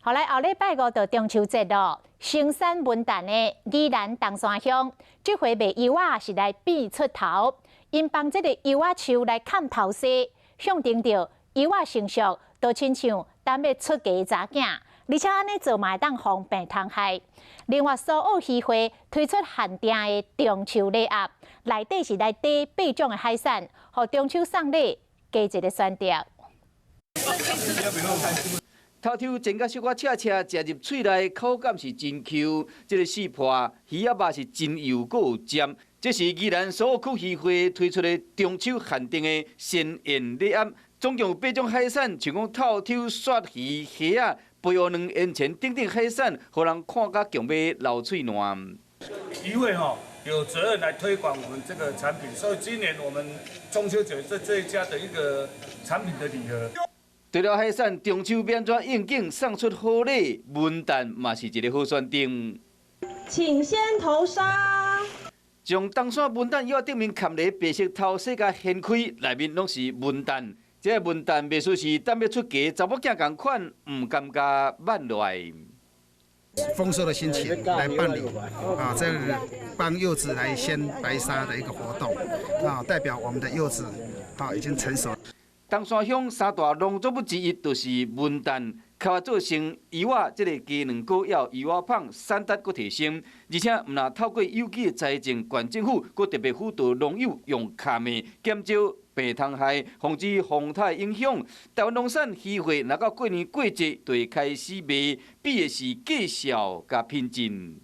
好來，後禮拜五就中秋節囉，生產文旦的宜蘭東山鄉，這回賣柚仔是來變出頭，𪜶放這個柚仔樹來崁頭紗，象徵著柚仔成熟，就親像等欲出嫁的查囝，而且按呢做嘛會當防病蟲害。另外，蘇澳漁會推出限定的中秋禮盒，內底是來底八種的海產，予中秋送禮加一个選擇。頭抽煎甲小可赤赤，食入喙內口感是真 Q。這个四破魚仔肉是真幼，閣有尖。這是宜蘭蘇澳區漁會推出的中秋限定的鮮諺禮盒，總共有八種海產，像講透抽、鱈魚、蝦仔、肥烏卵、煙腸等等海產，予人看甲強欲流喙瀾。漁會吼有責任來推廣我們這個產品，所以今年我們中秋節這一家的一個產品的禮盒。除了海產，中秋欲按怎應景送出好禮，文旦嘛是一个好選擇。請先投沙。將東山文旦葉頂面崁咧白色頭紗共掀開，內面攏是文旦。這个文旦袂輸是等欲出嫁查某囝仝款，毋感覺慢落來。豐收的心情來辦理啊，這個幫柚子來掀白紗的一個活動啊，代表我們的柚子啊已經成熟。東山鄉三大農作物之一就是文旦，較做成柚仔，這个雞卵糕猶柚仔麭，產值閣提升。而且毋但透過有機的栽種，縣政府閣特別輔導農友用崁麥減少病蟲害，防止風颱影響。台灣農產漁會若到過年過節就會開始賣，比的是價數佮品質。